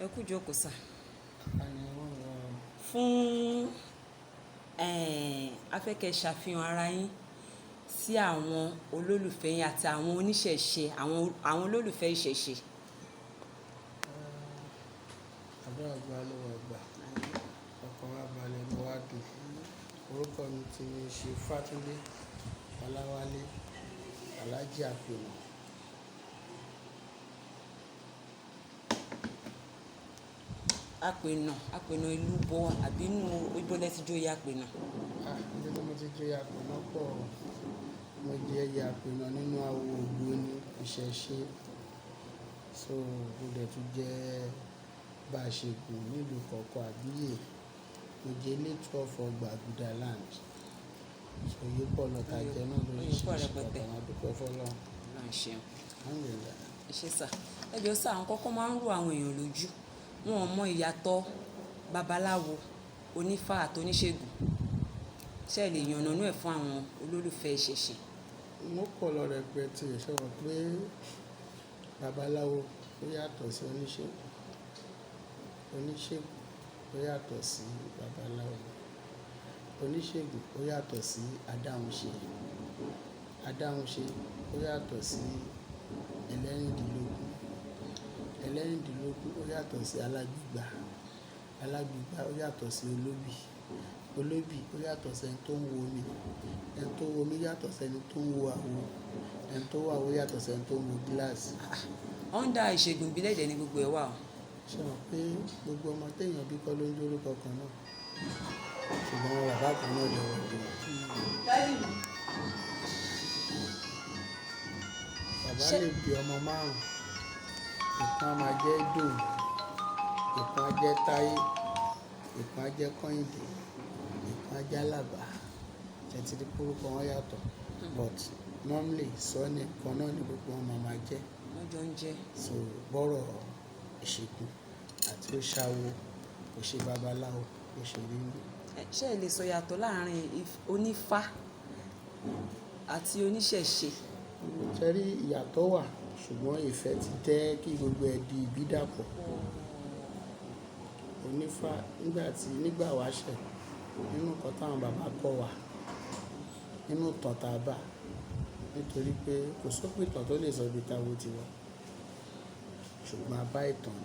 Ẹ kú ìjókòó sà. Fún a fẹ́ kí ẹ ṣàfihàn ara yín sí àwọn olólùfẹ́ yín àti àwọn oníṣẹ̀ṣe, àwọn olólùfẹ́ ìṣẹ̀ṣe. Àdúrà gba lọ́wọ́ àgbà, ọkàn wa balẹ̀ inú wa dùn. Orúkọ mi ti ní ṣe Fátúndé Ọláwálé Alhaji Apena. Apena, Apena ìlú bo àbí inú ibo lẹ ti joyè Apena? Ah, ibi tí mo ti joyè Apena pọ̀. Mo jẹ oyè Apena nínú awo ògbóni ìṣẹ̀ṣe. So mo dẹ̀ tún jẹ́ Báṣẹ̀gùn nílùú Kọ̀kọ̀ Àbíyè. Mo jẹ́ Elétù of Gbàgúdá land. So oyè pọ̀ lọ́ta jẹ náà Oyè pọ̀ lóríṣiríṣi rẹpẹtẹ. bàtà máa dúpẹ́ fún Ọlọ́run. Ọlọ́run ṣeun. Alhamdulillah. Ẹ ṣé sà. Ẹ jọ̀ọ́ sà, àwọn kọ́kọ́ máa ń rú àwọn èèyàn lójú. Wọn ò mọ ìyàtọ̀ babaláwo, onífá àti oníṣègùn. Ṣé ẹ lè yànnàná ẹ̀ fún àwọn olólùfẹ́ ìṣẹ̀ṣe? Mo pọ̀ lọ rẹpẹtẹ, ṣé o mọ̀ pé babaláwo ó yàtọ̀ sí oníṣègùn, oníṣègùn ó yàtọ̀ sí babaláwo, oníṣègùn ó yàtọ̀ sí adáhunṣe, adáhunṣe ó yàtọ̀ sí ẹlẹ́rìndínlógún, ẹlẹ́rìndínlógún ó yàtọ̀ sí alágbègbà, alágbègbà ó yàtọ̀ sí olóbì, olóbì ó yàtọ̀ sí ẹni tó ń wo omi, ẹni tó ń wo omi yàtọ̀ sí ẹni tó ń wo àwo, ẹni tó ń wo àwo yàtọ̀ sí ẹni tó ń wo gíláàsì. Under ìṣègùn ìbílẹ̀ dẹ̀ ni gbogbo ẹ̀ wà o. Ṣé o mọ̀ pé gbogbo ọmọ tí èèyàn bí kọ́ ló ń jẹ́ orúkọ kan náà? Ṣùgbọ́n àwọn bàbá kan náà jọ wọ́n bí wọn. Bàbá lè bí ọmọ márùn-ún, ìkan máa jẹ́ Ìdòwú, ìkan á jẹ́ Táyé, ìkan á jẹ́ Kọ́hìndé, ìkan á jẹ́ Àlàbá. Ṣé ti rí pé orúkọ wọn yàtọ̀? But normally surname kan náà ni gbogbo wọn máa jẹ́. Wọ́n jọ ń jẹ́. So bọ́rọ̀ ìṣègùn àti ó ṣàwo, ó ṣe babaláwo, ó ṣe rí ni. Ṣé ẹ lè sọ ìyàtọ̀ láàárín onífá àti oníṣẹ̀ṣe? Ṣé rí ìyàtọ̀ wà, ṣùgbọ́n ìfẹ́ ti jẹ́ kí gbogbo ẹ di ìbídàpọ̀. Onífá nígbà tí nígbà wáṣẹ̀ nínú nǹkan tí àwọn bàbá kọ́ wa nínú ìtàn tá a bá, nítorí pé kò sópin ìtàn tó lè sọ ibi táwo ti wá. Ṣùgbọ́n a bá ìtàn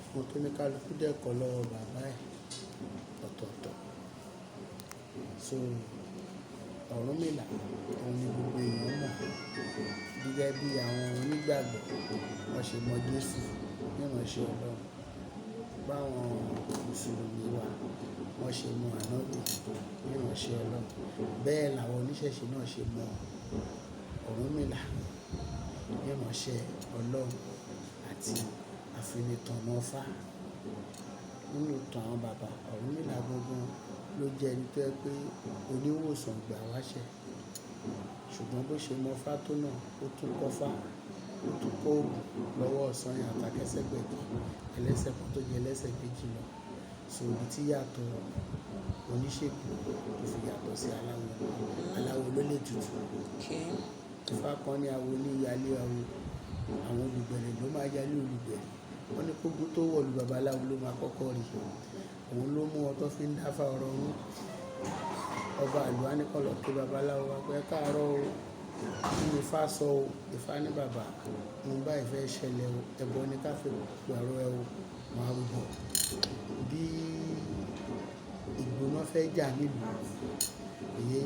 ohun tó ní kálukú dẹ̀ kọ́ lọ́wọ́ bàbá ẹ̀ ọ̀tọ̀ọ̀tọ̀. So Ọ̀rúnmìlà òun ni gbogbo èèyàn mọ̀ gẹ́gẹ́ bí àwọn onígbàgbọ́ wọ́n ṣe mọ Jésù ní ìránṣẹ́ Ọlọ́run. Báwọn Mùsùlùmí wa wọ́n ṣe mọ Ànábì ní ìránṣẹ́ Ọlọ́run. Bẹ́ẹ̀ làwọn oníṣẹ̀ṣe náà ṣe mọ Ọ̀rúnmìlà ní ìránṣẹ́ Ọlọ́run àti àfinitànná Ifá. Nínú ìtàn àwọn bàbá, Ọ̀rúnmìlà gangan ló jẹ́ ẹni tó jẹ́ pé oníwòsàn ìgbà wáṣẹ̀. Ṣùgbọ́n bó ṣe mọ Ifá tó náà, ó tún kọ́ Ifá, ó tún kọ́ òògùn lọ́wọ́ Ọ̀sanyìn àtàkẹ́sẹ̀gbẹ̀dì, ẹlẹ́sẹ̀ kan tó jẹ́ ẹlẹ́sẹ̀ méjì lọ. So ibi tí yàtọ̀ oníṣègùn tó fi yàtọ̀ sí aláwo. Aláwo ló lè tutù. Okay. Ifá kan ní awo ní ìyálé awo, àwọn olùgbẹ̀rẹ̀ ló máa yálé olùgbẹ̀rẹ̀. Wọ́n ní kógun tó wọ̀lú babaláwo ló máa kọ́kọ́ rí. Òun ló mú ọ tó fi ń dáfá ọ̀rọ̀ run. Ọba ìlú á ní kó lọ kí babaláwo wá pé káàárọ̀ o. Kí ni Ifá sọ o? Ifá ní bàbá, ohun báyìí fẹ́ ṣẹlẹ̀ o. Ẹbọ ni ká fi pààrọ̀ ẹ o. Máa rúbọ. Bí ìgbóná fẹ́ jà nílùú, èyí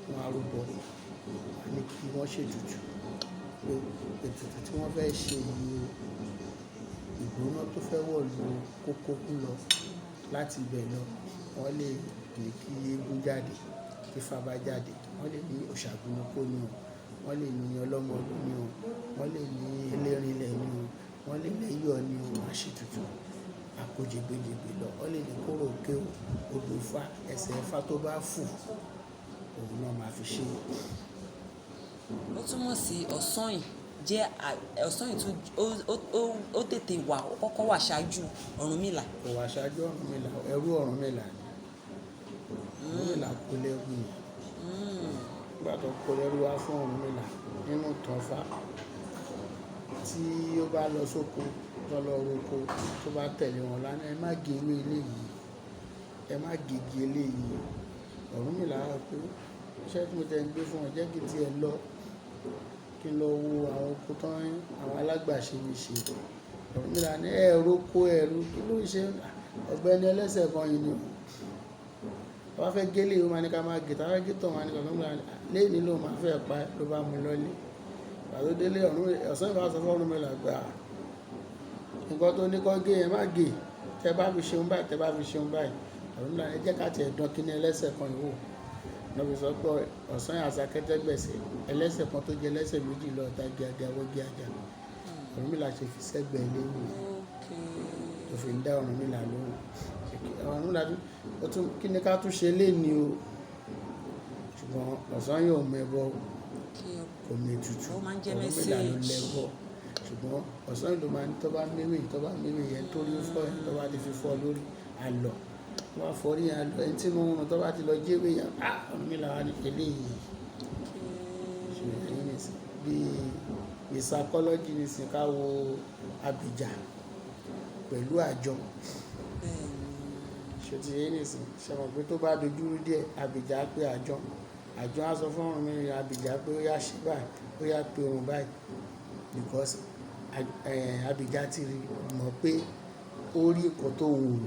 wọn á rúbọ. Wọ́n ní kí wọ́n ṣe ètùtù. Pé ètùtù tí wọ́n fẹ́ ṣe yìí o, ìgbóná tó fẹ́ wọ̀lú kó kú lọ láti ibẹ̀ lọ. Wọ́n lè ní kí eégún jáde, kí Ifá bá jáde. Wọ́n lè ní òṣàgúnukó ni o, wọ́n lè ní ọlọ́mọlú ni o, wọ́n lè ní elérinlẹ̀ ni o, wọ́n lè lẹ́yọ̀ ni o, wọ́n á ṣe ètùtù. A kó jẹgbẹ́jẹgbẹ́ lọ. Wọ́n lè ní kóró òkè o, odò Ifá, ẹsẹ̀ Ifá tó bá fù, òun náà máa fi ṣe. Ó túmọ̀ sí Ọ̀sanyìn jẹ́ Ọ̀sanyìn tún ó tètè wà, ó kọ́kọ́ wà ṣáájú Ọ̀rúnmìlà. Kò wà ṣáájú Ọ̀rúnmìlà, ẹrú Ọ̀rúnmìlà ni. Ọ̀rúnmìlà kó lẹ́rú ni. Nígbà tó kó lẹ́rú wá fún Ọ̀rúnmìlà nínú ìtàn Ifá, tí ó bá lọ sóko Tó lọ roko, tó bá tẹ̀lé wọn lánàá, ẹ má gé ewé eléyìí, ẹ má gé igi eléyìí. Ọ̀rúnmìlà wá pé iṣẹ́ tí mo tẹ̀ ń gbé fún ọ jẹ́ kí tí ẹ lọ, kí n lọ wo àwọn oko tán àwọn alágbàṣe mi ṣe. Ọ̀rúnmìlà ní ẹ roko ẹ ro, kí ló ń ṣe? Ọ̀gbẹ́ni ẹlẹ́sẹ̀ kan yìí ni. Tí a bá fẹ́ gé eléyìí, ó máa ní ká má gé, tí a bá fẹ́ gé tán, ó máa ní ká má gé. Léèní ló máa fẹ́ pa ẹ́, ló bá mú lọlé. Ìgbà tó délé, ọ̀sán yìí bá sọ fún Ọ̀rúnmìlà pé à, nǹkan tó ní kó gé yẹn má gé. Tẹ bá fi ṣeun báyìí, tẹ bá fi ṣeun báyìí. Ọ̀rúnmìlà ní ẹ jẹ́ ká ti ẹ̀ dán kíní ẹlẹ́sẹ̀ kan yìí wò. Lọ fi sọ pé ọ̀sán yìí àṣà kẹ́tẹ́gbẹ̀sẹ̀, ẹlẹ́sẹ̀ kan tó jẹ ẹlẹ́sẹ̀ méjì lọ ta igi ajá, wọ́gi ajá. Ọ̀rúnmìlà ṣe fi sẹ́gbẹ̀ẹ́ ilé nìyẹn. Tó fi ń dá Ọ̀rúnmìlà lóhùn. Ọ̀rúnmìlà tún, ó tún, kí ni ká tún ṣe léèní o? Ṣùgbọ́n ọ̀sán yìí ò mọ ẹbọ, kò mọ ètùtù. Ó máa ń jẹ́ Ọ̀rúnmìlà ló message. lẹ́bọ. Ṣùgbọ́n ọ̀sán yìí ló máa ń tó bá méwèé, tó bá méwèé yẹn tó rí fọ́ yẹn, tó bá ti fi fọ́ lórí, á lọ. Tó bá fọ́ orí yẹn, á lọ. Ẹni tí inú ń run tó bá ti lọ jẹ́wé yẹn, á Ọ̀rúnmìlà wá ní eléyìí. Ṣùgbọ́n ẹ̀yin nìsín, bí psychology nìsín ká wo Abija pẹ̀lú àjọ. Ṣé ti yé nìsín? Ṣé mọ̀ pé tó bá dojúrú díẹ̀, Abija á pé àjọ. Àjọ á sọ fún Ọ̀rúnmìlà Abija pé ó yá ṣe báyìí, ó yá pe òun báyìí. Because Abija ti rí mọ̀ pé ó rí nǹkan tó wù ú.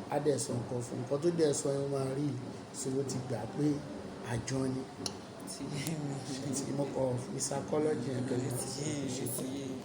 Á dẹ̀ sọ nǹkan fún un. Nǹkan tó dẹ̀ sọ yẹn ó máa rí. So ó ti gbà pé àjọ ni. Ti yé mi. Ṣé ti mo kọ fi psychology yẹn kẹ́lẹ́ Ti yé mi, ti yé mi.